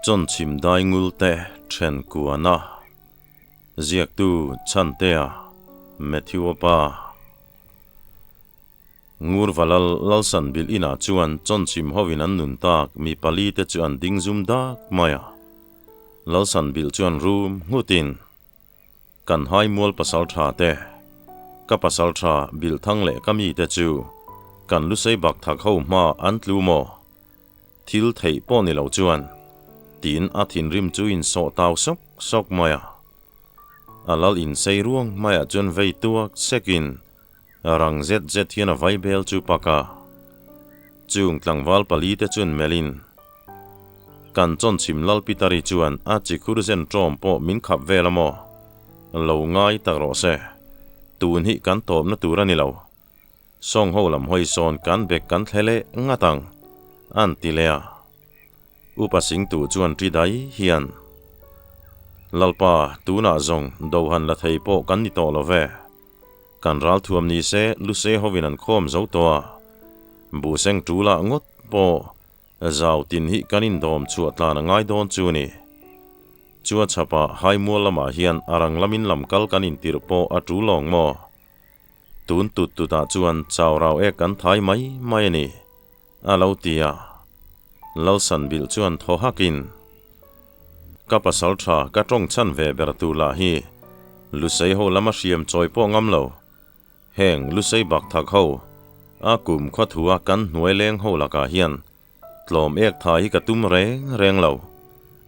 Chawnchhim dai ngulte then kuana ziaktu Chhantea Matthew-a pa. Ngurvalal Lalsan Bilh inah chuan Chawnchhim hovin an nun tak mi palite chu an ding zum dak mai a. Lalsan Bilh chuan rum nghutin, Kan haimual pasal tha te, ka pasal tha Bilh thang leh ka mite chu kan lusei bak thak ho hma an tlu maw? Thil theih pawh ni lo chuan, tiin a thinrim chu insawh tau sawk sawk mai a. A lal insei ruang maiah chuan vei tuak sekin rang zet zet hian a vaibel chu pak a. Chung tlangval palite chuan melhin, Kan chawnchhim lal Pitari chuan a chikhur zen ṭawm pawh min khap vel a maw? Lo ngai tak rawh se. Tun hi kan tawpna tur a ni lo. Sawng ho lam hawi sawn kan bek kan thle leh ngat ang, an ti leh a. Upa Singtu chuan ṭi dai hian, Lalpa, tunah zawng do han la thei pawh kan ni tawh lo ve. Kan ral thuam ni se Lusei hovin an khawm zo tawh a. Buhseng ṭulah ngawt pawh Zau tin hi kan indawm chhuah tlan a ngai dawn chu ni. Chua chhapah Haimual lamah hian a rang lamin lam kal kan intirh pawh a ṭul lawng maw? Tun tut tutah chuan chau rau ek kan thai mai mai a ni, a lo ti a. Lalsanbilh chuan thaw hakin, Ka pasal tha ka tawng chhan ve ber tur lah hi Lusei ho lama hriam chawi pawh ngam lo. Heng Lusei bak thak ho, a kum khaw thua kan hnuai leng ho lakah hian Tlawm ek tha hi ka tum reng reng lo,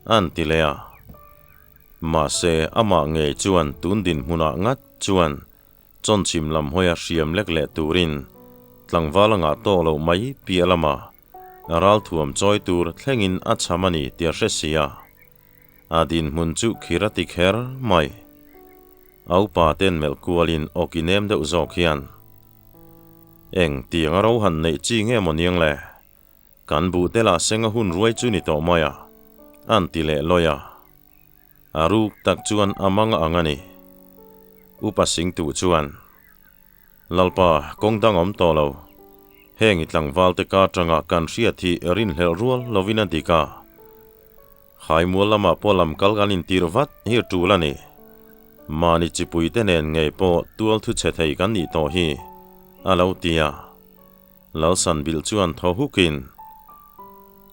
an ti leh a. Mahse, amah ngei chuan tun dinhmunah ngat chuan chawnchhim lam hawia hriam lek leh turin tlangval a ngah tawk loh mai piah lama ralthuam chawi tur thlengin a cham a ni tih a hre si a. A dinhmun chu khir a ti kher mai. A upa ten melh kualin awki nem deuh zawk hian, Eng tiang a ro han neih chi nge maw niang le? Kan buh te lah seng a hun ruai chu ni tawh mai a, an ti leh lawi a. A ruk tak chuan a mang a ang a ni. Upa Singtuh chuan, Lalpa, kawng dang awm tawh lo. Heng i tlangval te ka atanga kan hriat hi rinhlelh rual lovin a dik a. Haimual lamah pawh lam kal kan intir vat hi a tul a ni. Mahni chipui te nen ngei pawh tual thu chhe thei kan nih tawh hi, a lo ti a. Lalsanbilh chuan thaw hukin,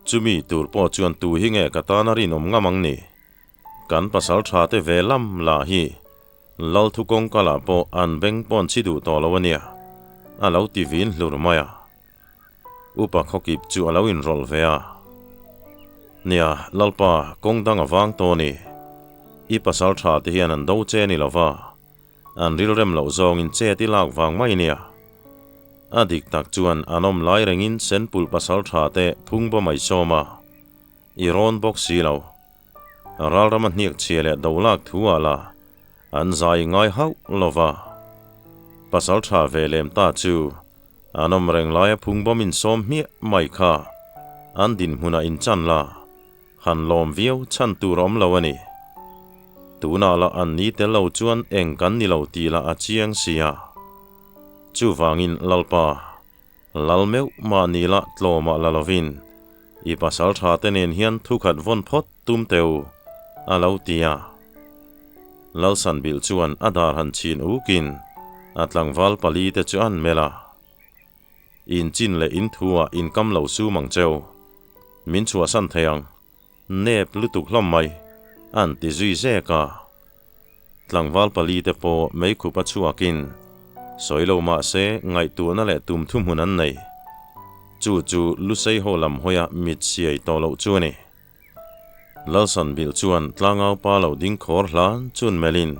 Chumi tur pawh chuan tu hi nge ka tan a rinawm ngam ang ni? Kan pasal tha te ve lam lah hi Lal thu kawngka lah pawh an beng pawn chhi duh tawh lo a nia, a lo ti vin hlur mai a. Upa khawkip chu a lo inrawlh ve a. Nia, Lalpa, kawng dang a vang tawh a ni. I pasal tha te hian an do che ni lova, an rilrem loh zawngin chet i lak vang mai nia. A dik tak chuan an awm lai rengin Senpulh pasal tha te phung ba mai sawm a, i rawn bawk si lo. Ralrama hniak chhia leh do lak thu ah la an zai ngai hauh lova. Pasal tha ve lem ta chu an awm reng laia phung bawm insawm hmiah mai kha an dinhmunah inchan la han lawm viau chhan tur awm lo a ni. Tunah lah an ni tel lo chuan eng kan ni lo tih lah a chiang sia. Chuvangin Lalpa. Lal meuh mahni lah tlawmah la lovin i pasal tha te nen hian thukhat vawn phawt tum teh u, a lo ti a. Lalsanbilh chuan a dar han chhin ukin a tlangval pali te chu an melh a. In chin leh in thu ah in kam lo sum ang cheu. Min chhuahsan thei ang. Nep lutuk hlawm mai, an ti zui zek a. Tlangval pali te pawh meikhup a chhuakin sawi lo mah se ngaihtuahna leh tum thuhmun an nei. Chu chu Lusei ho lam hawia mit siai tawh loh chu a ni. Lalsanbilh chuan tlangau pa lo ding khawr hlan chun melhin,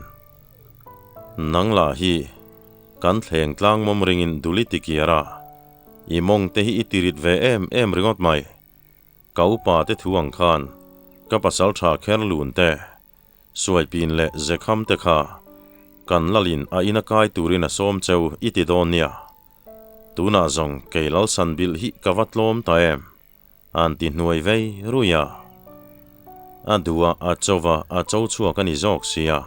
Nang lah hi kan thleng tlang mawm ringin duli tikiar a, i mawng te hi i tirit ve em em ringawt mai. Ka upa te thu ang khan ka pasal tha kher lun te, Suaipin leh Zekham te kha kan lalin a ina kai turin a sawm cheu i ti dawn nia. Tunah zawng kei Lalsan bilh hi ka va tlawm ta em? An ti hnuai vei rui a. A duh a a cho va a cho chhuak a ni zawk sia.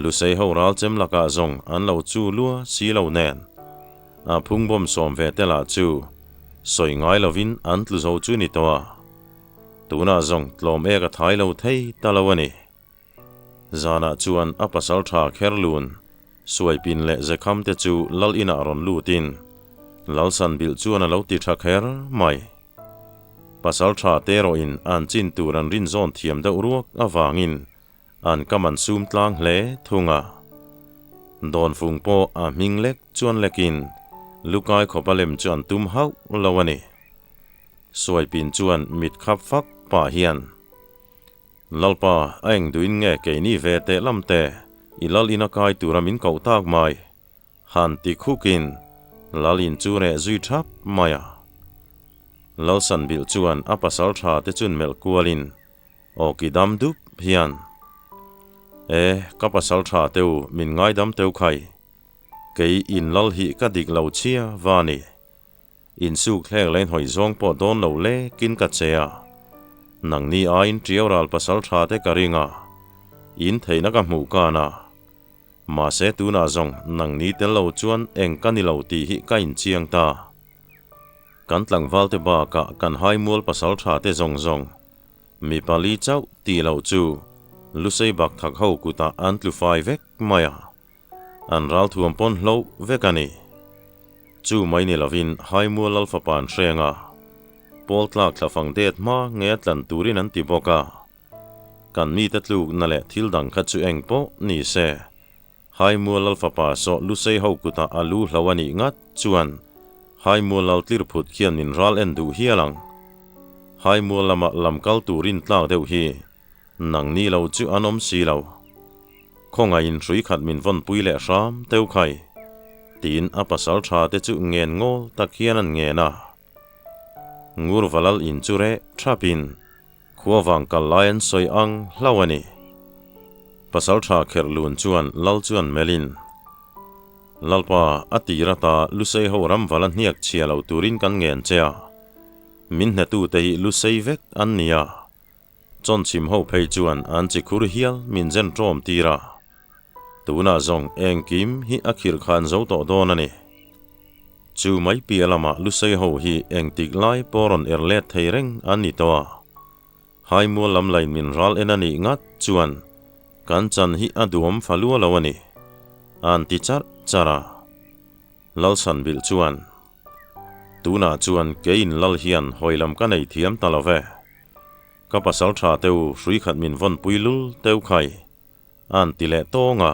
Lusei ho ral chem lakah zawng an lo chu lua si lo nen. A phungbawm sawm ve te lah chu sawi ngai lovin an tlu zo chu ni tawh a. Tunah zawng tlawm ek a thai lo thei ta lo a ni. Zanah chuan a pasal tha Kherlun, Suaipin leh Zekham te chu lal inah rawn lutin Lalsanbilh chuan a lo ti tha kher mai. Pasal tha te erawhin an chin tur an rin zawn thiam deuh ruak avangin an kam an sum tlang hle thung a. Dawnfung pawh a hming lek chuan lekin lukai khawpa lem chu an tum hauh lo a ni. Suaipin chuan mit khap fak pah hian, Lalpa, a eng duhin nge keini ve teh lam te i lal ina kai tura min koh tak mai? Han ti khukin lal in chu reh zui thap mai a. Lalsanbilh chuan a pasal tha te chun melh kualin aw ki dam dup hian, E, ka pasal tha teu min ngaidam teu khai. Kei in lal hi ka dik lo chhia va ni. Insuk hlek leh inhawi zawng pawh dawn lo lekin ka che a, nangni aiin ṭiau ral pasal ṭha te ka ring a, in theihna ka hmuh kan a. Mahse tunah zawng nangni tel lo chuan eng ka ni lo tih hi ka inchiang ta. Kan tlangval te bakah kan haimual pasal ṭha te zawng zawng mi pali chauh tih loh chu Lusei bak thak ho kutah an tlu fai vek mai a. An ral thuam pawn hloh vek a ni. Chu mai ni lovin Haimual Lal fapa an hreng a, Pawl tlak thlafang det hma nge a tlan turin an ti bawk a. Kan mite tlukna leh thil dang kha chu eng pawh ni se, Haimual Lal fapa saw Lusei ho kutah a lu hlo a nih ngat chuan Haimual Lal tlirphut khian min ral en duh hial ang. Haimual lama lam kal turin tlak deuh hi Nang ni lo chu an awm si lo. Khawngaihin hrui khat min vawn pui leh hram teu khai. Tiin a pasal tha te chu ngen ngawl tak hian an ngen a. Ngur Valal in chu reh thapin khua vang kal lai an sawi ang hlau a ni. Pasal tha kherh lun chuan Lal chuan melhin, Lalpa, a tir ata Lusei ho ram vala hniak chhia lo turin kan ngen che a. Min hnetute hi Lusei vek an ni a. Chawnchhim ho phei chuan an chi khur hial min zen ṭawm tir a, tunah zawng engkim hi a khirh khan zo tawh dawn a ni. Chu mai piah lamah Lusei ho hi engtik lai pawh rawn er let thei reng an ni tawh a, Haimual lam lain min ral en a nih ngat chuan kan chan hi a duhawm fa lua lo a ni, an ti charh charh a. Lalchhanbilh chuan, Tunah chuan keiin Lal hian hawi lam ka nei thiam ta lo ve. Ka pasal tha teu hrui khat min vawn pui lul teu khai, a'n ti leh tawng a.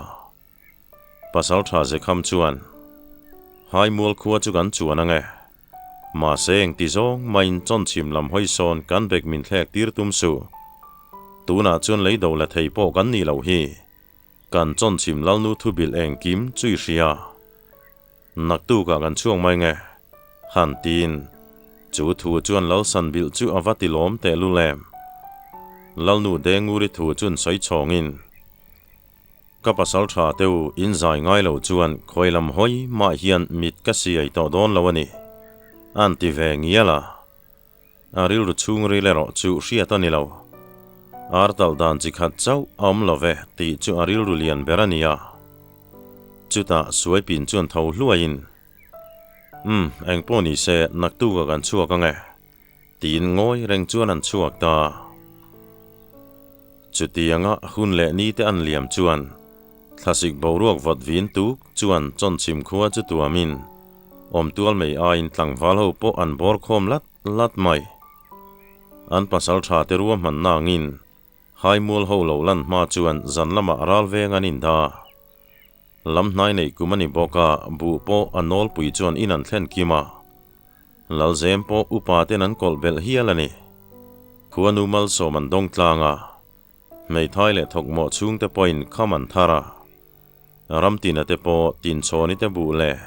Pasal tha Zekham chuan, Haimual khua chu kan chuan ang e. Mahse engti zawng maiin chawnchhim lam hawi sawn kan bek min thlek tir tum suh. Tunah chuan lei do la thei pawh kan nih loh hi. Kan chawnchhim lalnu thubilh engkim chu i hria. Naktukah kan chhuak mai nge? Han tiin chu thu chuan Lalsanbilh chu a va ti lawm teh lul em? Lalnu Denguri thu chun sawi chhawngin, Ka pasal tha te u in zai ngai lo chuan khawi lam hawi mah hian mit ka siai tawh dawn lo a ni, a'n ti ve ngial a. A rilru chhungril erawh chu hriat a ni lo. Ar talh dan chi khat chauh a awm lo ve tih chu a rilru lian ber a ni a. Chutah Suaipin chuan tho hluaiin, Umm, engpawh ni se naktuka kan chhuak ang e, tiin ngawi reng chuan an chhuak ta. Chutianga hun leh ni te an liam chuan thlasik boruak vawt vin tuk chuan chawnchhim khua chu tuamin awmtual mei aiin tlangval ho pawh an bawr khawm lat lat mai. An pasal tha te ruahman nangin Haimual ho lo lan hma chuan zan lamah ral veng an inda. Lam hnai neih kum a ni bawk a, buh pawh a nawlpui chuan in an thlen kim a. Lalzem pawh upa ten an kawlh belh hial a ni. Khuanu malsawm an dawng tlang a, hmeithai leh thawkmawh chhungte pawhin kham an thar a. Ramtina te pawh Tinchhawni te buh leh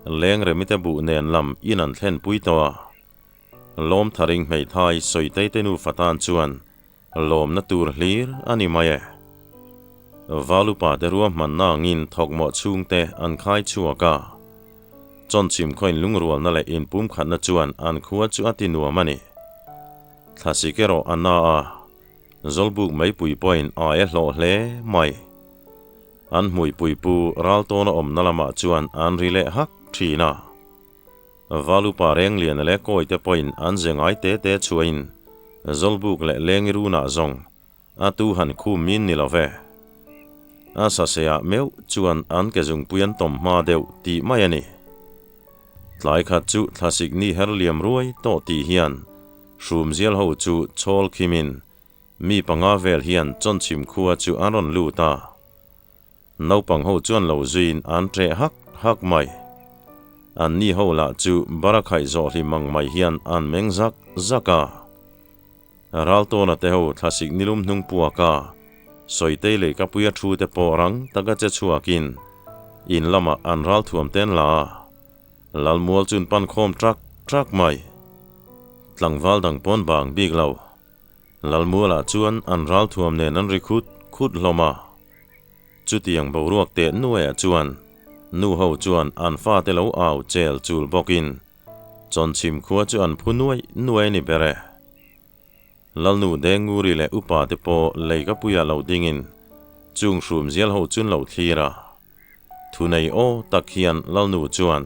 Lengremi te buh nen lam in an thlen pui tawh a. Lawmtharing hmeithai Sawitei te nufa tan chuan Lawmna tur hlir a ni mai e. Valupa te ruahmanna angin thawkmawh chhungte an khai chhuak a. Chawnchhim khaw inlungrualna leh inpumkhatna chuan an khua chu a ti nuam a ni. Thlasik erawh a na a, Zawlbuk meipui pawhin a e hlawh hle mai. An hmuipui pu Raltawna awmna lamah chuan an ri leh hak thin a. Valupa Rengliana leh Kawite pawhin an ze ngai te te chhuahin. Zawlbuk leh lengi runah zawng a tu han khum min ni lo ve. A saseah meuh chuan an ke zungpui an tawm hma deuh tih mai a ni. Tlai khat chu thlasik ni her liam ruai tawh tih hian hrumzial ho chu chhawl khimin mi panga vel hian chawnchhim khua chu an rawn lut a. Naupang ho chuan lo zuiin an ṭeh hak hak mai. An ni ho lah chu barakhaih zawh hlim ang mai hian an meng zak zak a. Raltawna te ho thlasik nilum hnung puak a, Sawitei leh Kapuia thu te pawh rang taka che chhuakin in lamah an ral thuam ten la a. Lalmual chun pan khawm ṭak ṭak mai. Tlangval dang pawn bang bik lo. Lalmualah chuan an ral thuam nen an ri khut khut hlawm a. Chutiang boruak teh nuaiah chuan nu ho chuan an fate lo au chel chul bawkin Chawnchhim khua chu an phu nuai nuai a ni ber e. Lalnu Denguri leh upa te pawh leikapuia lo dingin chung hrum zial ho chun lo thlir a. Thunei aw tak hian Lalnu chuan,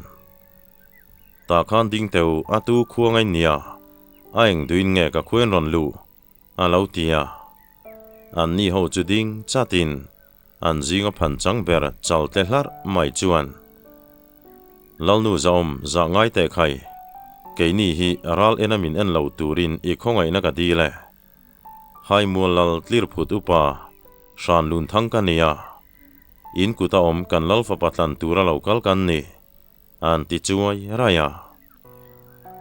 Tah khan ding teu a tu khua ngai nia, a eng duin nge ka khuain rawn luh? a lo ti a. An ni ho chu ding chatin an zinga phan chang ber chal tle hlarh mai chuan, Lalnu Zaawm zah ngai teh khai, keini hi ral ena min en lo turin i khawngaihna ka dil e. Hai mual lal tlir phut upa hran lun thang ka nia, in kuta awm kan lal fapa tlan tura lo kal kan ni, an ti chuai raih a.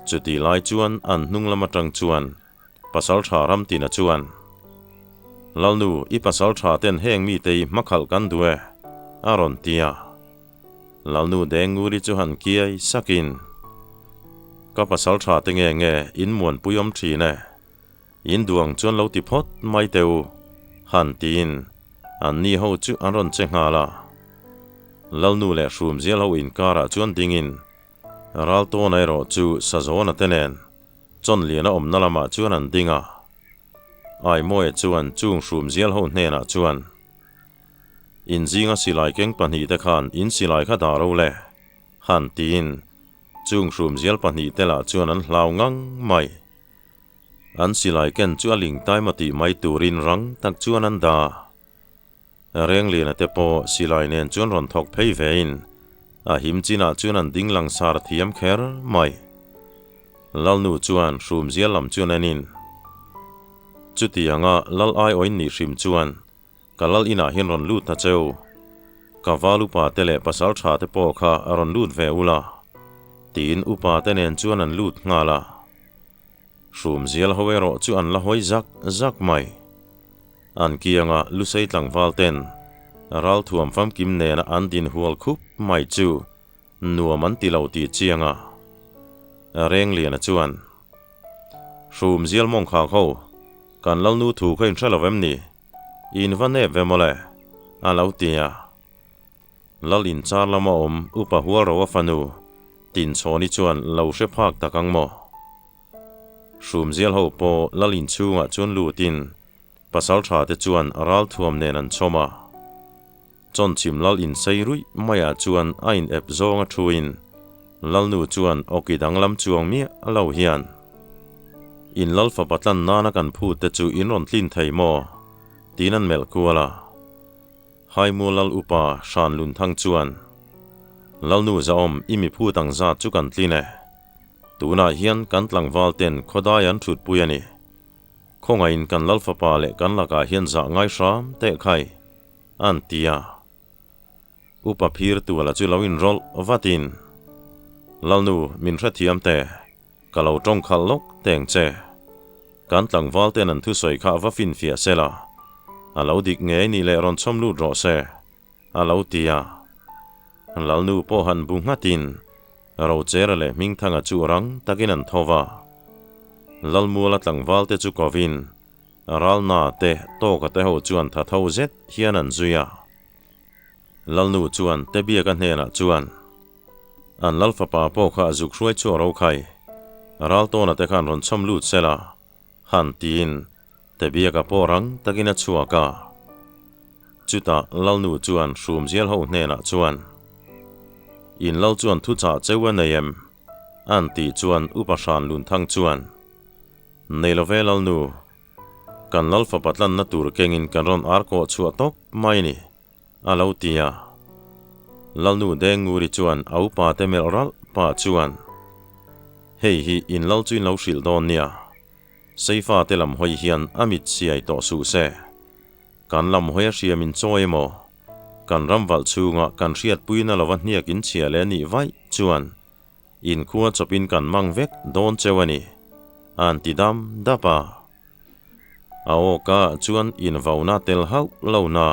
Chuti lai chuan an hnung lam atang chuan Pasal tha Ramtina chuan, Lalnu, i pasal tha ten heng mite i hmakhalh kan duh e, a rawn ti a. Lalnu Denguri chu han kiai sakin, Ka pasal tha te nge nge in muanpui awm thin e, in duang chuan lo ti phawt mai teh u, han tiin an ni ho chu an rawn che nghal a. Lalnu leh Hrumzial ho inkarah chuan dingin Raltawna erawh chu Sazawna te nen Chawnliana awmna lamah chuan an ding a. Aimawia chuan chung hrumzial ho hnenah chuan, In zinga silai keng pahnihte khan in silai kha dah ro le, han tiin chung hrumzial pahnihte lah chuan an hlau ngang mai. An silai ken chu a ling taima tih mai turin rang tak chuan an dah. Rengliana te pawh silai nen chuan rawn thawk phei vein a him chinah chuan an ding langsar thiam kher mai. Lalnu chuan hrumzia lam chuan enin, Chutianga lal aiawin nih hrim chuan ka lal inah hian rawn lut ta cheu. Ka val upa te leh pasal tha te pawh kha a rawn lut ve ula, tiin upa te nen chuan an lut nghal a. Hrumzial ho erawh chu an la hawi zak zak mai. An kianga Lusei tlangval ten ralthuam famkim nena an din hual khup mai chu nuam an ti lo tih chiang a. Rengliana chuan, Hrum zial mawng khak ho, kan Lalnu thu kha inhre lo em ni? In va nep ve mawle, a lo ti a. Lal inchar lama awm Upa Hualroa fanu Tinchhawni chuan lo hre phak tak ang maw? Hrumzial ho pawh lal inchhungah chuan lutin pasal tha te chuan ralthuam nen an chhawm a. Chawnchhim lal insei ruih maiah chuan a in ep zawng a thuin lalnu chuan awki danglam chuang miah lo hian, In lal fapa tlan nana kan phut te chu in rawn tlin thei maw? tiin an melh kual a. Haimu lal upa Hran Lunthang chuan, Lalnu Zaawm i mi phut ang zat chu kan tlin e. Tunah hian kan tlangval ten khawdai an thutpui a ni. Khawngaihin kan lal fapa leh kan lakah hian zah ngai hram teh khai, an ti a. Upa phir tuala chu lo inrawlh vatin, Lalnu, min hrethiam teh, ka lo tawng khalh lawk teng che. Kan tlangval ten an thusawi kha va finfiah sela, a lo dik ngei nih leh rawn chhawm lut rawh se, a lo ti a. Lalnu pawh han bu nghatin Rochera leh Hmingthanga chu rang takin an tho va. Lalmuala tlangvalte chu kovin Ralna te Tawka te ho chuan tha tho zet hian an zui a. Lalnu chuan Tebiaka hnenah chuan, An Lalfapa pawh kha a zuk hruai chu a ro khai. Raltawna te khan rawn chhawm lut sela, han tiin Tebiaka pawh rang takin a chhuak a. Chutah Lalnu chuan Hrumzial ho hnenah chuan, In lal chuan thuchah cheu a nei em? An tih chuan Upa Hran Lunthang chuan, Nei lo ve Lalnu, kan Lal fapa tlanna tur kengin kan rawn ar kawh chhuah tawp mai ni, a lo ti a. Lalnu Dengnguri chuan a upa te melh ralh pah chuan, Hei hi in lal chu in lo hrilh dawn nia, Seifa te lam hawi hian a mit siai tawh suh se. Kan lam hawi a hriam in chawi emaw, kan ram valh chhunga kan hriatpuina lova hniak in chhia leh nih vaih chuan Inkhua chawpin kan mang vek dawn cheu a ni, an ti dam dap a. A awka chuan invauna tel hauh lo na,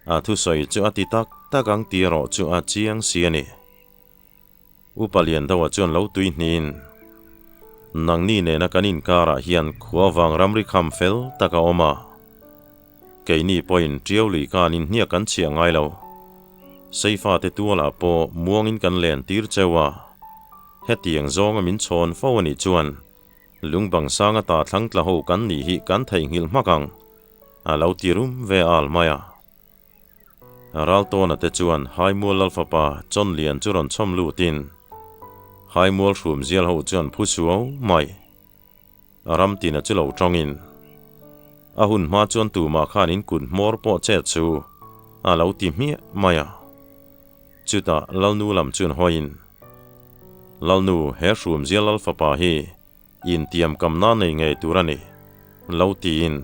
a thusawi chu a ti tak tak ang tih erawh chu a chiang si a ni. Upa Liandoa chuan lo tui hniin, Nangni nena kan inkarah hian khua vang ramri kham fel tak a awm a. Keini pawhin Ṭiau lui khan inhniak kan chhiah ngai lo. Seifate tualah pawh muangin kan len tir cheu a. Hetiang zawnga min chhawn fo a nih chuan lungbang sanga ta thlang tla ho kan nih hi kan theihnghilh hmak ang, a lo ti rum ve al mai a. Raltawna te chuan Haimual Lalfapa Chawnlian chu rawn chhawm lutin Haimual hrum zial ho chuan phu suau mai. Ram tina chu lo tawngin a hun hma chuan tumah khan in kut hmawr pawh chet chu a lo ti hmiah mai a. Chutah Lalnu lam chuan hawiin, Lalnu, he Hrumzia Lal fapa hi intiam kamna nei ngei tur a ni, lo tiin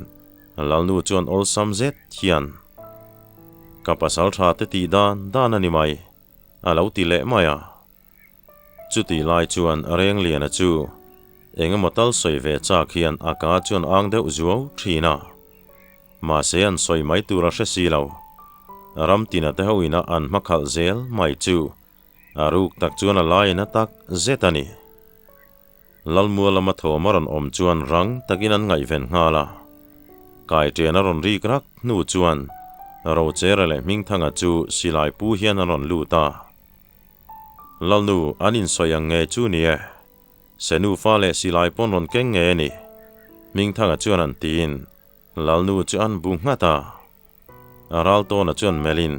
Lalnu chuan awlsam zet hian, Ka pasal tha te tih dan dan a ni mai, a lo ti leh mai a. Chutih lai chuan Rengliana chu eng emaw tal sawi ve chak hian a ka chuan ang deuh zuau thin a. Mahse an sawi mai tur a hre si lo. Ramtina te ho ina an hmakhalh zel mai chu a ruk tak chuan a lai na tak zet a ni. Lalmua lama thawm a rawn awm chuan rang takin an ngaihven nghal a. Kaiṭian a rawn rik rak hnu chuan Rochera leh Hmingthanga chu silai pu hian an rawn lut a. Lalnu, an insawi ang nge chu ni e? Senu fa leh silai pawn rawn keng nge a ni? Hmingthanga chuan an tiin Lalnu chu an bu nghat a. A ral Tawna chuan melhin,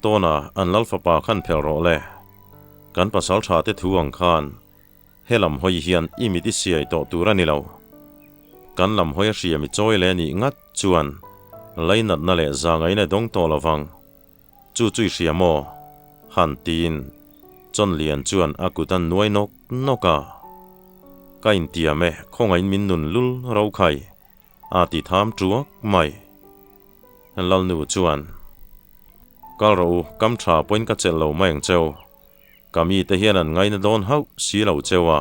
Tawna, an Lal fapa khan phelh rawh le. Kan pasal tha te thu ang khan he lam hawi hian i mit i siai tawh tur a ni lo. Kan lam hawi a hriam i chawi leh nih ngat chuan lainatna leh zangaina dawng tawh lo vang. Chu chu i hria maw? Han tiin Chawnlian chuan a kut a nuai nawk nawk a. Ka intiam e, khawngaihin min nun lul ro khai, a ti tham tuak mai. Lalnu chuan, Kal rawh u, kam tha pawhin ka chelh lo mai ang cheu. Ka mite hian an ngaina dawn hauh si lo cheu a.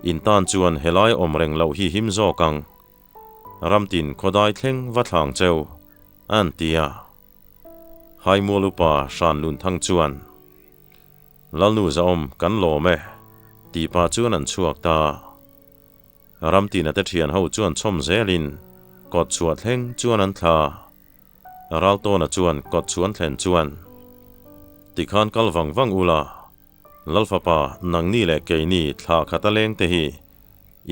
In tan chuan helai awm reng loh hi him zawk ang. Ramtin khawdai thleng va thlang cheu, an ti a. Haimual upa Hran Lunthang chuan, Lalnu Zahawm kan lawm e, tih pah chuan an chhuak ta. Ramtina te thian ho chuan chhawm zelin kawt chhuah thleng chuan an thla. Raltawna chuan kawt chhuan thlen chuan, Tikhan kal vang vang ula, Lalfapa, nangni leh keini thla khat a leng te hi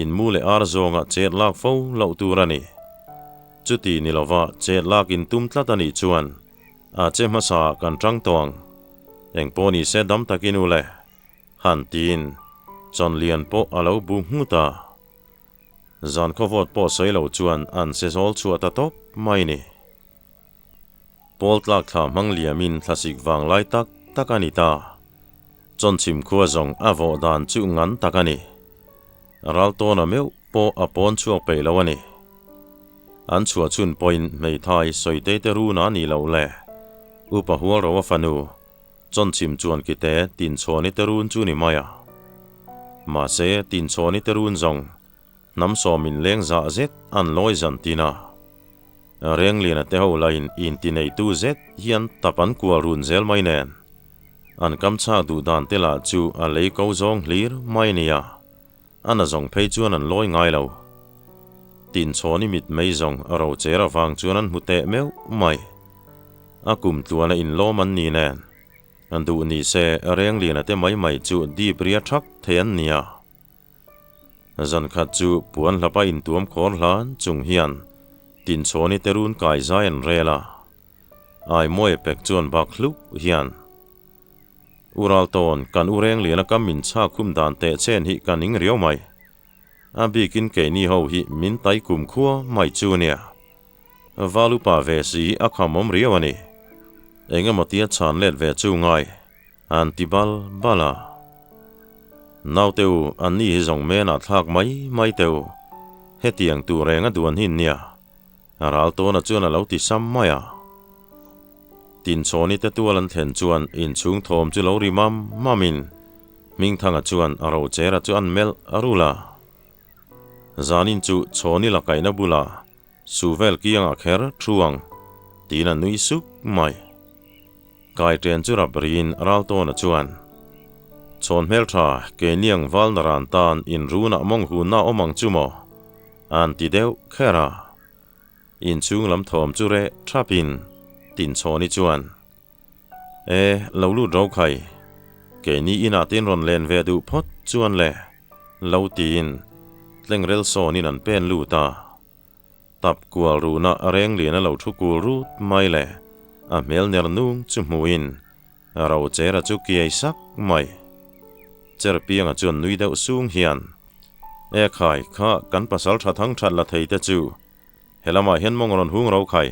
in mu leh ar zawnga chet lak fo loh tur a ni. Chuti ni lova chet lak in tum tlat a nih chuan a che hmasa ah kan tang tawh ang. Engpawh ni se dam takin u le, han tiin Chawnlian pawh a lo bu nghut a. Zan khawvawt pawh sawi lo chuan an se zawl chhuah ta tawp mai ni. Pawl tlak thla hmang liamin thlasik vang lai tak tak a ni ta. Chawnchhim khua zawng a vawh dan chu ngan tak a ni. Raltawna meuh pawh a pawn chhuak peih lo a ni. An chhuah chhun pawhin hmeithai sawitei te run a nih loh le. Upa Hualroa fanu Chawnchhim chuan kite Tinchhawni te run chu ni mai a. Mahse Tinchhawni te run zawng Hnam sawmin leng zah zet an lawi zan tin a. Rengliana te ho lain intineitu zet hian tap an kual run zel mai nen. An kam chhak duh dan te lah chu a lei ko zawng hlir mai nia. A na zawng phei chuan an lawi ngai lo. Tinchhawni mit mei zawng ro cher avang chuan an hmu teh meuh mai. A kum tluana inlawm an ni nen. Duh ni se Rengliana te mai mai chu dip ria thak thei an nia. Zan khat chu puan hlapa intuam khawr hlan chung hian Tinchhawni te run kai zai an rel a. Aimawi pek chuan bak hluk hian, U Raltawn, kan u Rengliana kam min chhak khum dan teh chen hi ka ning riau mai. A bikin keini ho hi min tai kum khua mai chu nia. Val upa ve si hi a kham awm riau a ni. Eng emaw tia chhan let ve chu ngai an ti bal bal a. Naute u, an ni hi zawng menah thlak mai mai teh u. Hetiang tur reng a duan hin nia. Ral tawna chuan a lo ti sam mai a. Tinchhawni te tual an thlen chuan inchhung thawm chu lo ri mam mamin Hmingthanga chuan a rochera chu an melh a rul a. Zanin chu chhawni la kaihna bulah su vel kiangah kher thu ang tiin a nui suk mai. Kai ṭen chu rap riin Raltawna chuan, Chhawn hmelṭha, keiniang valna ran tan inrunah mawng hunna awm ang chu maw? An ti deuh kher a. Inchhung lam thawm chu reh ṭhapin Tinchhawni chuan, E, lo lut ro khai. Keini inah te in rawn len ve duh phawt chuan le, lo tiin tlengrel sawnin an pen lut a. Tap kual ruhna a reng lian a lo thu kul rut mai le, a hmel ner nung chu hmuhin Rochera chu kiai sak mai. Cherpianga chuan nui deuh sung hian, E khai, kha kan pasal tha thang that la thei te chu helamah hian mawng rawn hung ro khai,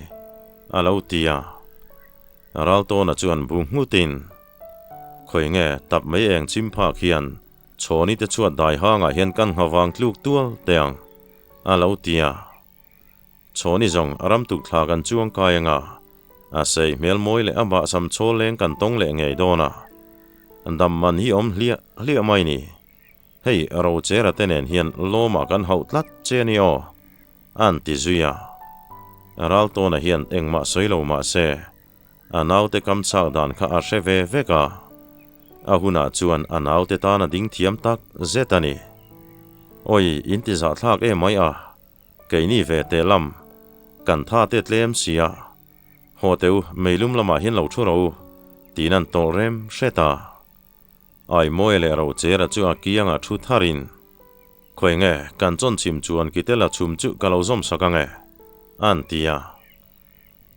a lo ti a. Raltawna chuan bu nghutin, Khawi nge tap mai eng chim phak hian Chhawni te chhuat dai hangah hian kan nghavang tluk tual teh ang, a lo ti a. Chhawni zawng a ram tuk thla kan chuang kai anga, a sei hmel mawi leh a bahsam chhawl leng kan tawng leh ngei dawn a. Dam man hi awm hliah hliah mai ni. Hei Rochera te nen hian lawmah kan hauh tlat che ni aw, an ti zui a. Raltawna hian engmah sawi lo mah se, a naute kam chak dan kha a hre ve vek a, a hunah chuan a naute tan a ding thiam tak zet a ni. Awi, in ti zahthlak em mai a, keini ve teh lam, kan tha te tlem si a, haw teh u, meilum lamah hian lo thu rawh u, tiin an tawlh rem hret a. Aimawia leh Rochera chu a kiangah thu tharin, Khawi nge, kan chawnchhim chuan kitela chhum chu ka lo zawm sak ang e, an ti a.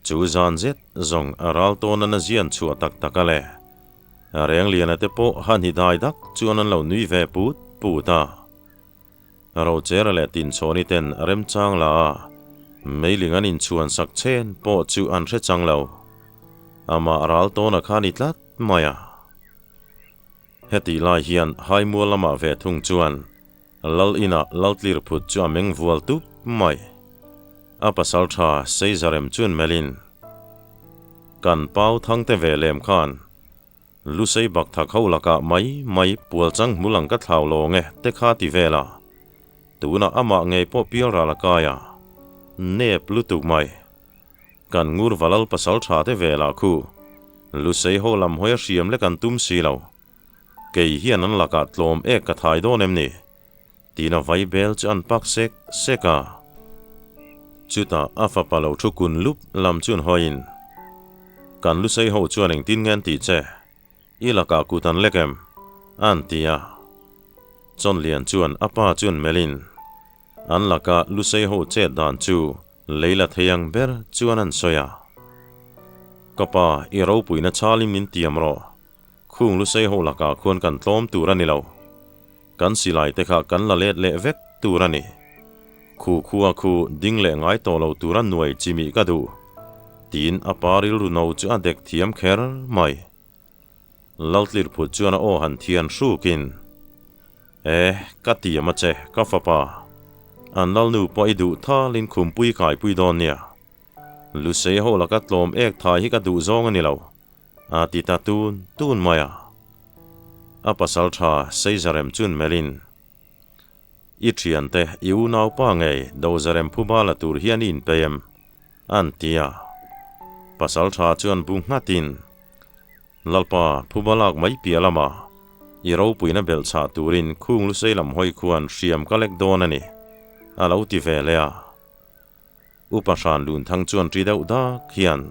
Chu zan zet zawng a ral tawn an a zian chhuah tak tak a le. Rengliana te pawh han hi dai dak chuan an lo nui ve put put a. Rochera leh Tinchhawni ten remchang la a, meiling an inchhuan sak chen pawh chu an hre chang lo. Amah ral tawn a kha ni tlat mai a. Hetih lai hian Haimual lamah ve thung chuan Lal inah Laltlir phut chu a meng vual tup mai. A pasal tha Seizarem chuan melhin, Kan pau thangte ve lem khan Lusei bak thak ho lakah mai mai pual chang hmul ang ka thlau lawng e te kha ti vel a. Tunah amah ngei pawh pial ral a kai a, nep lutuk mai. Kan ngur valal pasal tha te velah khu Lusei ho lam hawi a hriam lek an tum si lo. Kei hian an lakah tlawm ek ka thai dawn em ni? Tiin a vai bel chu an pak sek sek a. Chutah a fapa lo thu kun lup lam chuan hawiin, Kan Lusei ho chuan engtin nge an tih che? I lakah kut an lek em? An ti a. Chawnlian chuan a pa chuan melhin, An laka Lusei ho chet dan chu lei la thei ang ber chuan an sawi a. Ka pa, i ropuina chalin min tiam rawh. Khung Lusei ho lakah khuan kan tlawm tur a ni lo. Kan silai te kha kan la let leh vek tur a ni. Khu khua khu ding leh ngai tawh lo tura nuai chimih ka duh, tiin a pa rilru no chu a dek thiam kher mai. Laltlirphut chuan a aw han thian hrukin, E, ka tiam a che, ka fapa. An lalnu pawh i duh thalin khumpui kaipui dawn nia. Lusei ho laka tlawm ek thai hi ka duh zawng a ni lo. A ti ta tun tun mai a. A pasal tha Seizarem chun melhin, I thiante, i unaupa ngei Dozarem phuba la tur hian i inpei em? An ti a. Pasal tha chuan bu nghatin, Lalpa, phuba lak mai piah lama i ropuina belh chhah turin khung lusei lam hawi khuan hriam ka lek dawn a ni, a lo ti ve leh a. Upa hran Lunthang chuan ṭi deuh dak hian,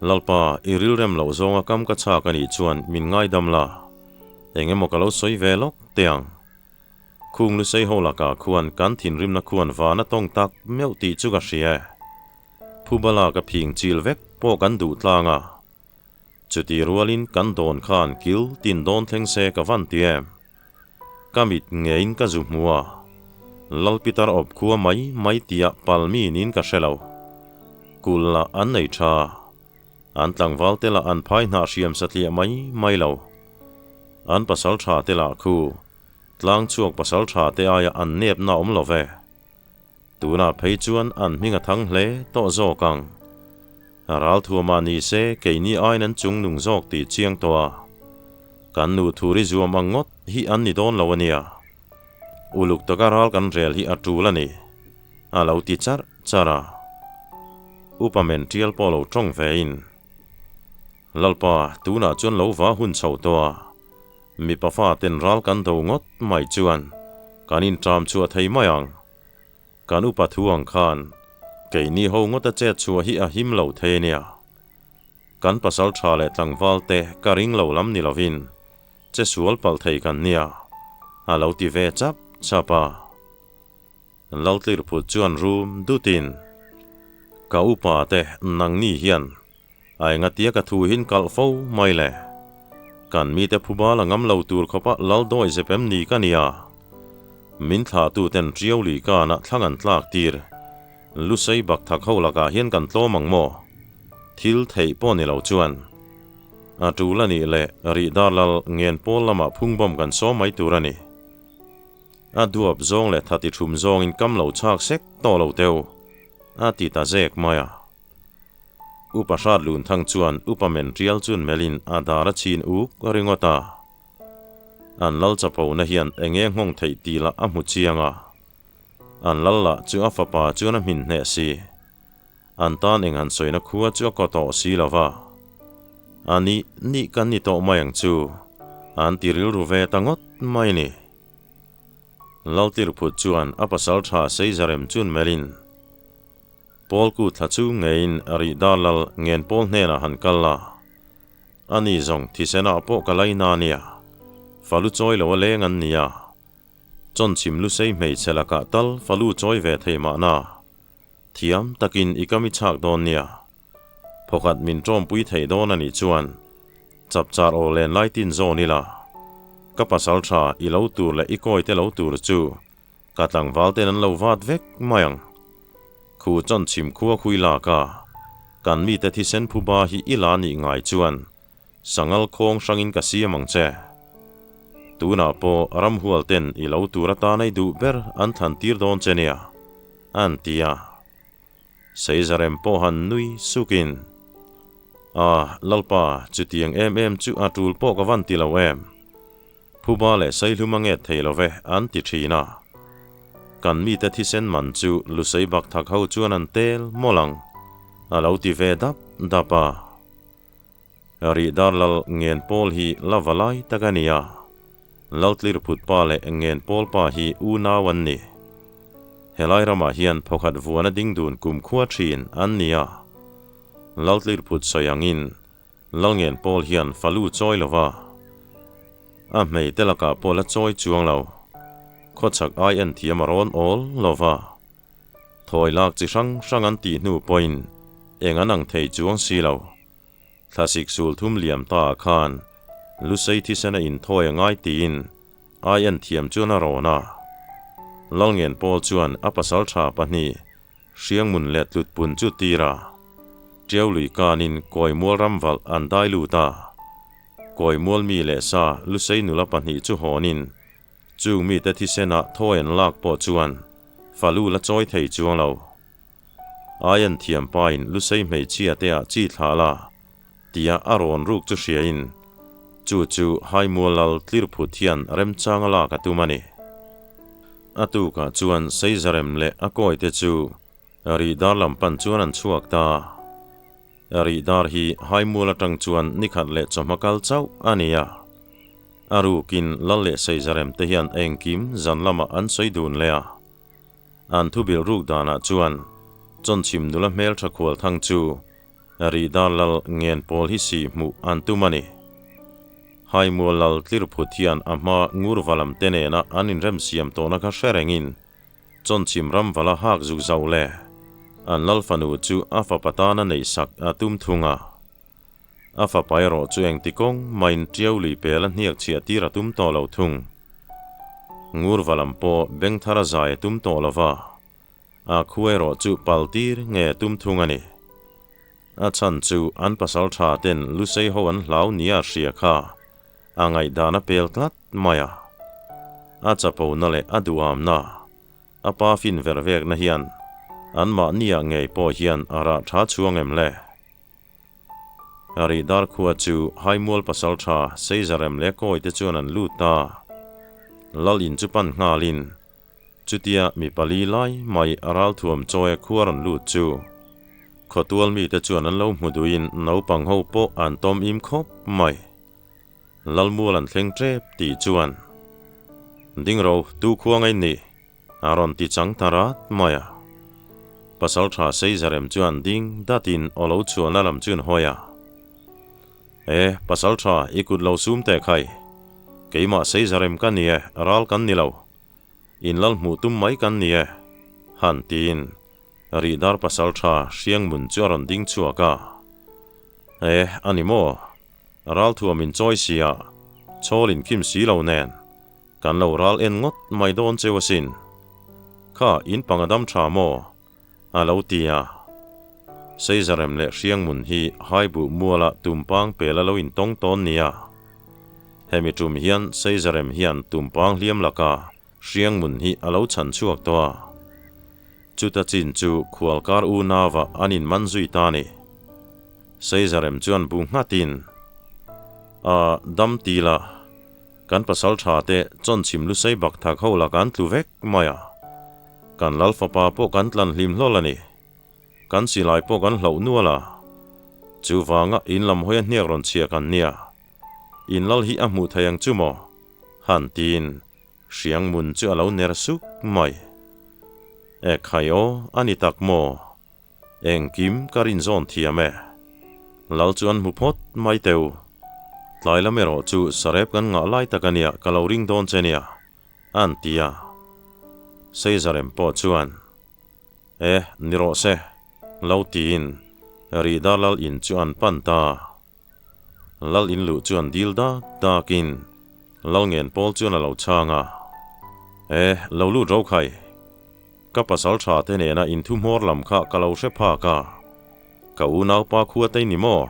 Lalpa, i rilrem loh zawnga kam ka chhak a nih chuan min ngaidam la, eng emaw ka lo sawi ve lawk teh ang. Khung Lusei ho lakah khuan kan thinrimna khuan van a tawng tak meuh tih chu ka hria e. Phubala ka phing chil vek pawh kan duh tlang a. Chuti rualin kan dawn khan kil tin dawn thleng se ka van ti em. Ka mit ngeiin ka zu hmu a. Lal Pitar awp khua mai mai tia pal mi niin ka hre lo. Kulh lah an nei tha. An tlangval te lah an phai hnah hriam satliah mai mai lo. An pasal tha te lah khu tlang chhuak pasal tha te aia an nepna awm lo ve. Tunah phei chuan an hming a thang hle tawh zawk ang. Ral thuamah ni se keini aiin an chung nung zawk tih chiang tawh a. Kan nu thuri zuam ang ngawt hi an ni dawn lo a nia. Uluk taka ral kan rel hi a tul a ni, a lo ti charh charh a. Upa men tial pawh lo tawng ve in, Lalpa, tunah chuan lo va hun chho tawh a, mipa fa ten ral kan do ngawt mai chuan kan inṭam chhuah thei mai ang. Kan upa thu ang khan keini ho ngawta chet chhuah hi a him lo thei a nia. Kan pasal tha leh tlangval te ka ring lo lam ni lovin Che sual palh thei kan nia, a lo ti ve chap chap a. Laltlirphut chuan rum dutin, Ka upa te nangni hian a engatia ka thu hin kalh fo mai le. Kan mite phuba la ngam lo tur khawpa lal dawi zep em ni ka nia. Min thlahtu ten Ṭiau lui kanah thlang an tlak tir. Lusei bak thak ho lakah hian kan tlawm ang maw? Thil theih pawh ni lo chuan. A tul a nih leh rih dar lal ngen pawl lamah phung bawm kan sawm mai tur a ni. A duap zawng leh thati thum zawngin kam lo chhak sek tawh lo teu, a ti ta zek mai a. Upa hrat lun thang chuan upa men tial chun melhin a dar a chhin uk ringawt a. An lal chapona hian enge nghawng theih tih lah a hmu chiang a. An lal lah chu a fapa chuan a hmin hneh si. An tan eng han sawina khua chu a kaw tawh si lo va. A nih nih kan ni tawh mai ang chu, an ti rilru ve ta ngawt mai ni. Laltirphut chuan a pasal tha Seizarem chun melhin, Pawlku thla chu ngeiin rih dar lal ngen pawl hnenah han kal la. Ani zawng thisenah pawh ka lai na nia, falu chawi lo a leng an nia. Chawnchhim lusei hmeichhe lakah tal falu chawi ve thei mahna. Thiam takin i kam i chhak dawn nia. Phawkhat min tawmpui theih dawn a nih chuan chapchar aw len lai tin zawn ila. Ka pasal tha i lo tur leh i kawi te lo tur chu ka tlangval ten an lo vat vek mai ang. Khu chawn chhim khua khui lak a, kan mite thisen phuba hi i la nih ngai chuan Sangal khawng hrangin ka siam ang che. Tunah pawh ramhual ten i lo tur atan ei duh ber an thlan tir dawn che nia, an ti a. Seizarem pawh han nui sukin, A, Lalpa, chutiang em em chu a tul pawh ka van ti lo em? Phuba leh Saihlum a nget thei lo ve, an ti thin a. Kan mite thisen man chu Lusei bak thak ho chuan an tel mawlh ang, a lo ti ve dap dap a. Rih dar lal ngen pawl hi la va lai tak a ni a, Laltlirphut pa leh ngen pawl pa hi unau an ni. Helai ramah hian phawkhat vuana ding dun kumkhua thin an ni a. Laltlirphut sawi angin Lalngen pawl hian falu chawi lo va, a hmei te lakah pawh la chawi chuang lo. Khawchhak ai en thiam a rawn awl lo va. Thawi lak chi hrang hrang an tih hnu pawhin eng an ang thei chuang si lo. Thlasik sul thum liam ta ah khan Lusei thisen a inthawi a ngai tiin ai en thiam chuan a rawn a. Lalngen Pawl chuan a pasal tha pahnih Hriangmun leh Tlutpun chu tir a. Tiaului kanin Kawimual ramvalh an dai lut a. Kawimual mi leh sa Lusei nula pahnih chu hawnin Chung mite thisenah thawi an lak pawh chuan falu la chawi thei chuang lo. Aian thiampain Lusei hmeichhia te ah chi thlah la tia a rawn ruk chu hriain chu chu Haimual lal Tlirphut hian remchang a lak a tum a ni. A tukah chuan Seizarem leh a kawite chu Rihdar lam pan chuan an chhuak ta. Rihdar hi Haimual atang chuan nikhat leh chawhma kal chauh a ni a. A rukin Lal leh Seizarem te hian engkim zan lamah an sawi dun leh a. An thubilh ruk danah chuan Chawnchhim nula hmeltha khual thang chu Rihdar Lal ngen pawl hi si hmuh an tum a ni. Haimual Lal Tlirphut hian a hma Ngurva lam te nena an inremsiam tawhna kha hre rengin Chawnchhim ram vala hak zuk zauh leh an Lal fanu chu a fapa tana neihsak a tum thung a. A fapa erawh chu engti kawng mahin Tiau lui pel a hniak chhiah tir a tum tawh lo thung. Ngurva lam pawh beng thar a zai a tum tawh lo va, a khu erawh chu pal tir nge tum thung a ni. A chhan chu an pasal tha ten Lusei ho an hlau nia a hria kha a ngaihdan a pel tlat mai a. A chapona leh a duhamna, a pa fin ver vekna hian anmahniah ngei pawh hian a rah tha chhuang em le? Ri dar khua chu Haimual pasaltha Seizarem leh Kawi te chuan an lut ta. Lal in chu pan nghalin chutia mi pali lai mai a ralthuam chawi a khua rawn lut chu khawtual mite chuan an lo hmu duhin naupang ho pawh an tawm im khawp mai. Lalmual an thleng tep tih chuan Dingro tu khua ngei ni A rawn ti chang ta rat mai a. Pasalṭha Seizarem chuan ding datin aw lo chhuahna lam chuan hawi a. E, pasalṭha, i kut lo sum teh khai. Keimah Seizarem ka ni e, ral kan ni lo. In lal hmuh tum mai kan ni e, han tiin Rihdar pasalṭha Hriangmun chu a rawn ding chhuak a. E, a ni maw? Ral thuam in chawi si a, chhawl in khim si lo nen. Kan lo ral en ngawt mai dawn cheu asin. Kha in panga dam tha maw? A lo ti a. Seizarem leh Hriangmun hi Haibuh muala tumpang pel a lo intawng tawn nia. Hemi tum hian Seizarem hian tumpang hliam laka Hriangmun hi a lo chhan chhuak tawh a. Chuta chin chu khualkar unauva an inman zui ta ni. Seizarem chuan bu nghatin, A dam ti la. Kan pasal tha te chawnchhim lusei bak thak ho la kan tlu vek mai a. Kan lal fapa pawh kan tlan hlim hlawl a ni. Kan silai pawh kan hloh nual a. Chuvanga in lam hawi a hniak rawn chhia kan nia. In lal hi a hmuh thei ang chu maw? Han tiin hriang mun chu a lo ner suk mai. E khai aw, a ni tak maw? Engkim ka rin zawn thiam e. Lal chuan hmu phawt mai teu. Tlai lam erawh chu sarep kan ngah lai tak ania ka lo ring dawn che nia, an ti a. Seizarem pawh chuan, E, ni rawh se, lo tiin Rida lal in chu an pan ta. Lal in luh chuan dil dak dakin lal ngen pawl chuan a lo chhang a. E, lo lut ro khai. Ka pasal tha te nena inthu hmawr lam kha ka lo hre phak a, ka unaupa khua te ni maw?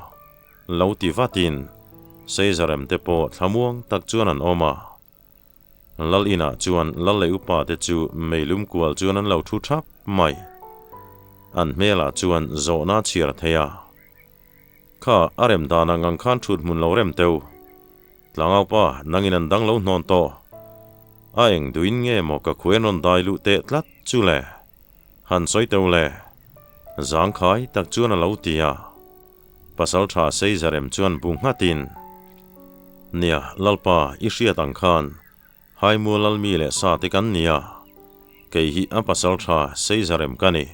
Lo ti vatin Seizarem te pawh thlamuang tak chuan an awm a. Lal inah chuan lal leh upa te chu meilum kual chuan an lo thu thap mai. An hmelah chuan zawhna a chhiar thei a. Kha a rem dan ang ang khan thut hmun lo rem teu. Tlangaupa, nangin an dang lo hnawn tawh. A eng duin nge maw ka khuai an rawn dai luh teh tlat chu le? Han sawi teu le. Zangkhai tak chuan a lo ti a. Pasalṭha Seizarem chuan bu nghatin, Nia, Lalpa, i hriat ang khan Haimual Lalmi leh sa te kan nia. Kei hi a pasalṭha Seizarem ka ni.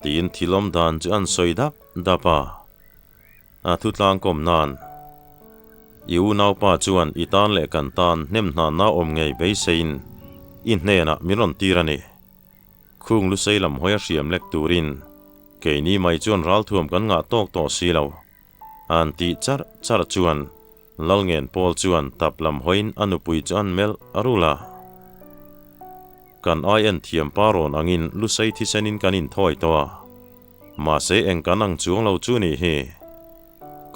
Tiin thil awm dan chu an sawi dap dap a. A thutlang kawm nan, I unaupa chuan i tan leh kan tan hnem hna na awm ngei beiseiin i hnenah min rawn tir a ni. Khung lusei lam hawi a hriam lek turin keini mai chuan ralthuam kan ngah tawk tawh si lo. An tih charh charh chuan Lalngen Pawl chuan tap lam hawiin a nupui chu an melh a rul a. Kan ai en thiam pa rawn angin lusei thisenin kan inthawi tawh a. Mahse eng kan ang chuang lo chu nih hi.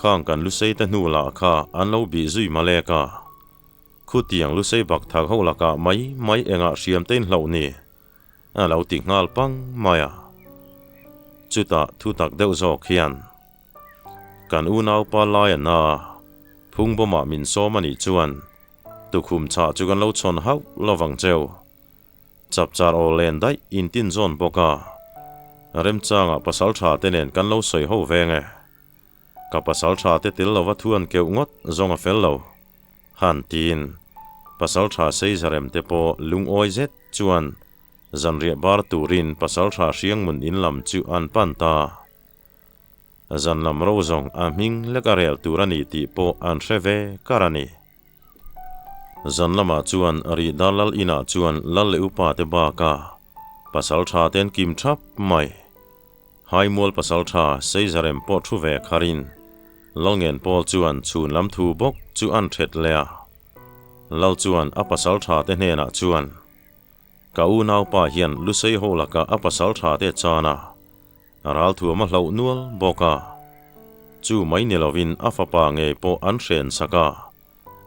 Khang kan lusei te hnu lah kha an lo bih zui malek a. Khutiang lusei bak thak ho lakah mai mai engah hriam te in hloh ni? A lo ti nghal pang mai a. Chutah thutak deuh zawk hian kan unaupa laia na phungbawmah min sawm a nih chuan tukhum chhah chu kan lo chhawn hauh lovang cheu. Chapchar aw len daih intin zawn bawk a, remchangah pasal tha te nen kan lo sawi ho veng e. Ka pasal tha te tel lova thu an keuh ngawt zawng a fel lo. Han tiin pasal tha Seizarem te pawh lungawi zet chuan zanriah bar turin pasal tha Hriangmun in lam chu an pan ta. Zan lam ro zawng a hming lek a rel tur a ni tih pawh an hre ve kar a ni. Zan lamah chuan Rihda lal inah chuan lal leh upa te baka pasal tha te an kim thap mai. Haimual pasal tha Seizarem pawh thu ve kharin Lalngen Pawl chuan chhun lam thu bawk chu an thet leh a. Lal chuan a pasaltha te hnenah chuan, Ka unaupa hian Lusei ho lakah a pasaltha te chan a, ralthuam a hlauh nual bawk a. Chu mai ni lovin a fapa ngei pawh an hren sak a,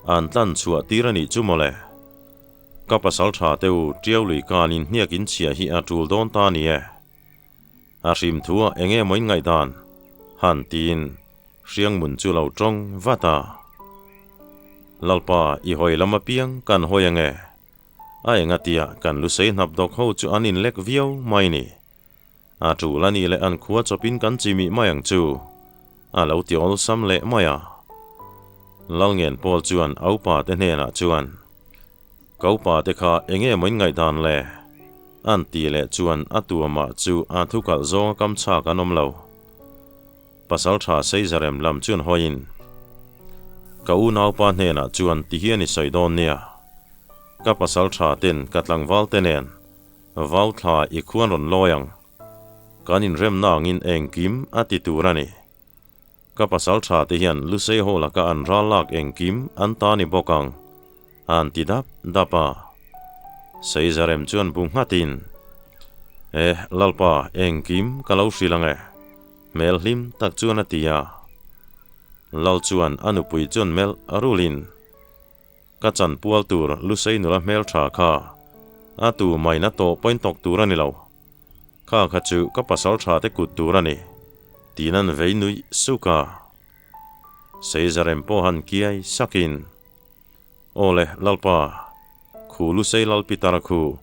an tlan chhuah tir a nih chu mawle. Ka pasaltha te u Tiau lui kanin hniak in chhia hi a tul dawn ta ni e. A hrim thu ah enge maw in ngaihdan? Han tiin Hriangmun chu lo tawng vat a. Lalpa i hawi lam apiang kan hawi ange. A engatia kan lusei hnap dawk ho chu an inlek viau mai ni. A tul a nih leh an khua chawpin kan chimih mai ang chu. A lo ti awlsam leh mai a. Lalngen Paul chuan a upa te hnenah chuan, Ka upa te kha enge maw in ngaihdan le? An ti leh chuan a tuamah chu a thu kalh zawnga kam chhak an awm lo. Pasaltha Seizarem lam chuan hawiin, Ka unaupa hnenah chuan ti hian i sawi dawn nia. Ka pasaltha ten ka tlangval te nen vau thla i khuan rawn lawi ang. Kan inremna angin engkim a ti tur a ni. Ka pasal tha te hian Lusei ho laka an ral lak engkim an ta ni bawk ang, a an ti dap dap a. Seizarem chuan bu nghatin, E, Lalpa, engkim ka lo hrilh ang e, hmel hlim tak chuan a ti a. Lal chuan a nupui chuan melh a rulin, Ka chanpual tur Lusei nula hmel tha kha a tu maina tawh pawhin tawk tur a ni lo. Kha kha chu ka pasal tha te kut tur a ni, tiin an vei nuih suk a. Seizarem pawh han kiai sakin, Aw le, Lalpa, khu Lusei Lal Pitara khu,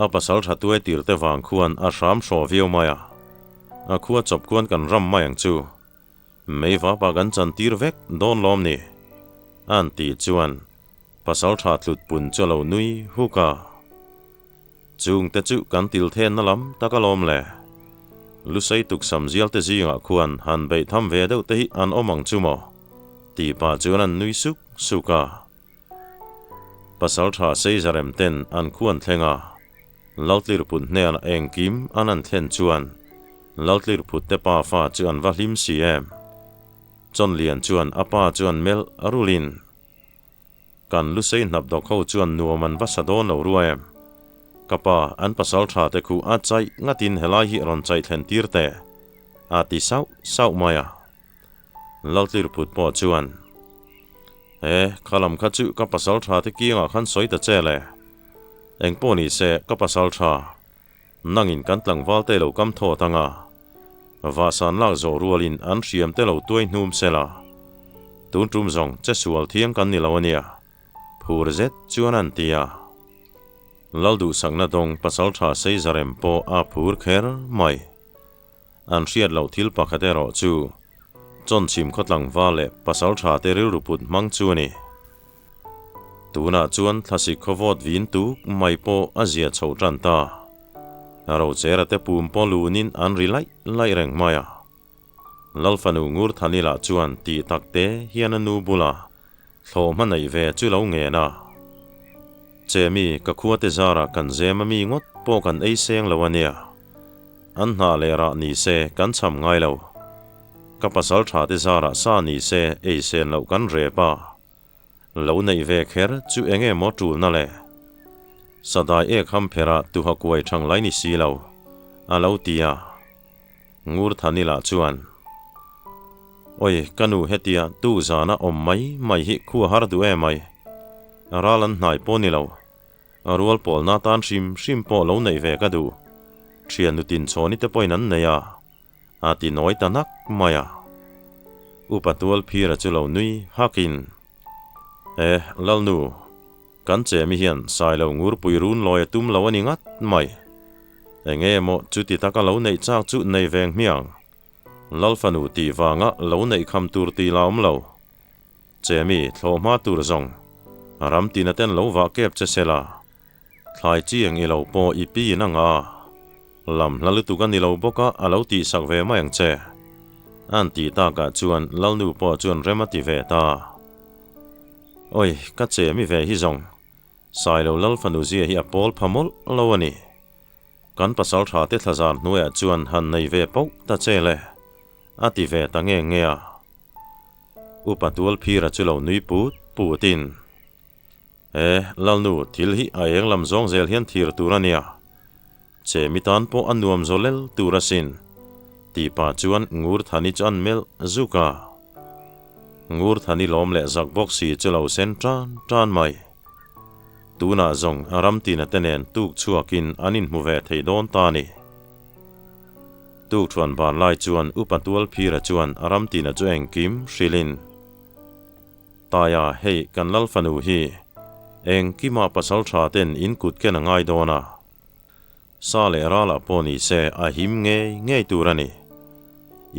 a pasal tha tuai tir te vang khuan a hram hraw viau mai a, a khua chawp khuan kan ram mai ang chu. Meivapa kan chantir vek dawn lawm ni? An tih chuan pasal tha tlut pun chu a lo nui huk a. Chungte chu kan til thenna lam tak alawm le. Lusei tuksam zial te zingah khuan han beih tham ve deuh te hi an awm ang chu maw? Tih pah chuan an nui suk suk a. Pasal tha Seizarem ten an khuan thleng a. Laltlirput hnenah engkim an an thlen chuan Laltlirput te pa fa chu an va hlim si em? Chawnlian chuan a pa chuan melh a rulin, Kan Lusei hnap dawk ho chuan nuam an va sa dawn lo rua em? Ka pa, an pasal tha te khu a chaih ngatin helai hi rawn chaih thlen tir teh, a ti sauh sauh mai a. Laltlirput pawh chuan, E, kha lam kha chu ka pasal tha te kiangah khan sawi ta che le. Eng pawh ni se, ka pasal tha. Nangin kan tlangval te lo kam thawt ang a. Vahsan lak zawh rualin an hriam te lo tuai hnum se la. Tun tum zawng che sual thiang kan ni lo a nia. Phur zet chuan an ti a. Lalduhsakna dawng pasal tha Seizarem pawh a phur kher mai. An hriat loh thil pakhat erawh chu Chawnchhim khawtlangval leh pasal tha te rilru put hmang chu a ni. Tunah chuan thlasik khawvawt vin tuk mai pawh a zia chho tan ta. Rochera te pum pawh lunin an ri laih laih reng mai a. Lalfanu Ngurthanila chuan tih tak te hian a nu bula thlawhhma neih ve chu lo ngen a. Chemi ka khua te zarah kan zem a mi ngawt pawh kan ei seng lo a nia. An hna leh rah ni se kan cham ngai lo. Ka pasal tha te zarah sa ni se ei sen loh kan rep a. Lo neih ve kher chu enge maw tulna le? Sadai ek ham pherah tuha kuai thang lai ni si lo, a lo ti a. Ngurthani lah chuan, Oi, ka nu hetia tu zana awm mai mai hi khu a har duh em ai. Ral an hnai pawh ni lo. A rual pawlna tan hrim hrim pawh lo neih ve ka duh. Thian nutin chhawni te pawhin an nei a, a ti nawi ta nak mai a. Upa tual phira chu lo nui hakin, E, Lalnu, kan chemi hian Sailo ngurpui run lawi a tum lo a ni ngat mai. Enge maw chuti taka lo neih chak chu nei veng hmiang. Lalfanu tih vanga lo neih kham tur tih la awm lo. Chemi thlawh hma tur zawng ram tina ten lo vah kep che se la, thlai chiang i lo pawh i pi in anga lam hla lutuk a ni lo bawk a, a lo tihsak ve mai ang che. An tih takah chuan Lalnu pawh chuan rem a ti ve ta. Oi, ka chemi ve hi zawng, Sailo Lalfanu zia hi a pawl pha mawlh lo a ni. Kan pasal tha te thlazar hnuaiah chuan han nei ve pauh ta che le, a ti ve ta nge nge a. Upa Tualphira chu lo nui put putin, E, Lalnu, thil hi a eng lam zawng zel hian thir tur a nia. Che mi tan pawh a nuam zo lel tur asin, tih pah chuan Ngurthani chu an melh zuk a. Ngurthani lawm leh zak bawk si chu lo sen tan tan mai. Tunah zawng a ramtina te nen tuk chhuakin an inhmu ve thei dawn ta a ni. Tuk thuan bar lai chuan Upa Tualphira chuan a ramtina chu engkim hrilhin, Taia hei kan lal fanu hi engkima pasal tha ten in kut ken a ngai dawn a. Sa leh ralah pawh ni se a him ngei ngei tur a ni.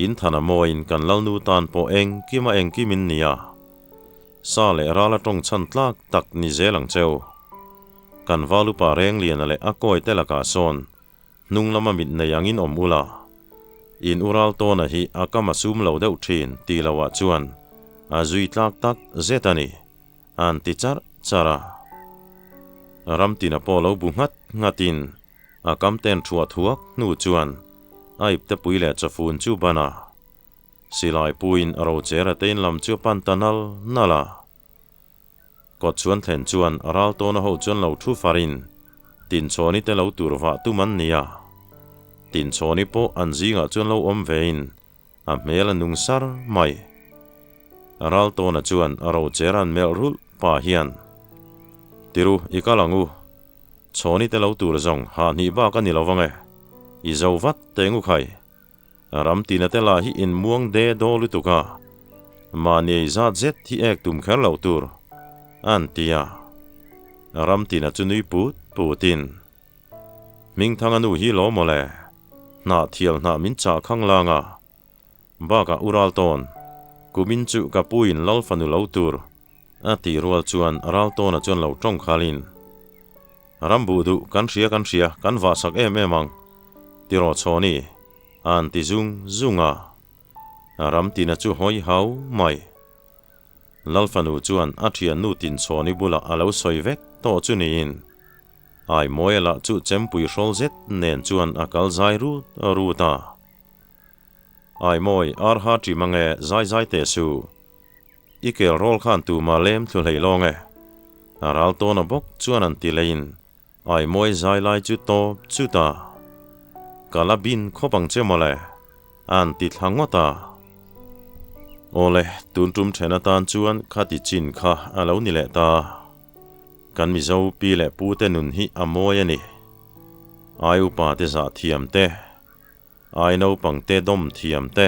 In than a mawiin kan lalnu tan pawh engkima engkim in ni a. Sa leh rala tawng chhan tlak tak ni zel ang cheu. Kan valupa Rengliana leh a kawi te lakah sawn hnung lama mit nei angin awm ula. In ural tawna hi a kam a sum lo deuh thin tih loah chuan a zui tlak tak zet a ni. An ti charh charh a. Ramtina pawh lo bu nghat nghatin a kam ten thuah thuak hnu chuan a ipte pui leh chawfun chu ban a. Silai puiin a rocher a tein lam chu a pan ta nal nal a. Kawt chuan thlen chuan a ral tawna ho chuan lo thu farin Tinchhawni te lo tur vah tum an ni a. Tinchhawni pawh an zingah chuan lo awm vein a hmel a nung sar mai. Raltawna chuan a rocher an melh rulh pah hian, Tiru, i kal ang u. Chhawni te lo tur zawng hahnih bak a ni lo vang e. I zo vat teng u khai. Ram tina te lah hi in muang de daw lutuk a, mahni ei zat zet hi ek tum kher loh tur, an ti a. Ram tina chu nui put putin, Hmingthanga nu hi lo mawle, hnah thial hnah min chah khang lang a, bakah u Raltawn, kumin chu ka puiin lal fanu lo tur, a tih rual chuan Raltawna chuan lo tawng khalin, Ram buh duh kan hria kan hria, kan vahsak em em ang, tiraw Chhawni, a'n ti zung zung a. Ramtina chu hawi hau mai. Lal fanu chuan a thiannu Tinchhawni bulah a lo sawi vek tawh chu niin, Aimawia lah chu chempui hrawl zet nen chuan a kal zai rut rut a. Aimawi, ar ha ṭi mang e, zai zai teh su. I kel rawl khan tuma lem thlu hlei lawng e. A ral tawna bawk chuan an ti leiin Aimawi zai lai chu tawp chut a. Ka la bin khawp ang che mawle, an ti thla ngawt a. Awle, tun tum then atan chuan khati chin kha a lo ni leh ta. Kan Mizo pi leh pu te nun hi a mawi a ni. Ai upa te zah thiam te, ai naupang te dawm thiam te,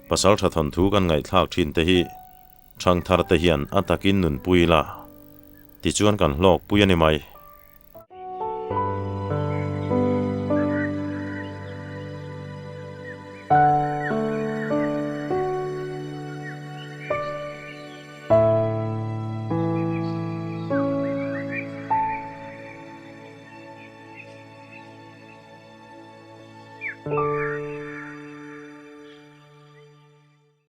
pasal tha thawnthu kan ngaihthlak thin te hi thangthar te hian a takin nunpui la, tichuan kan hlawkpui a ni mai.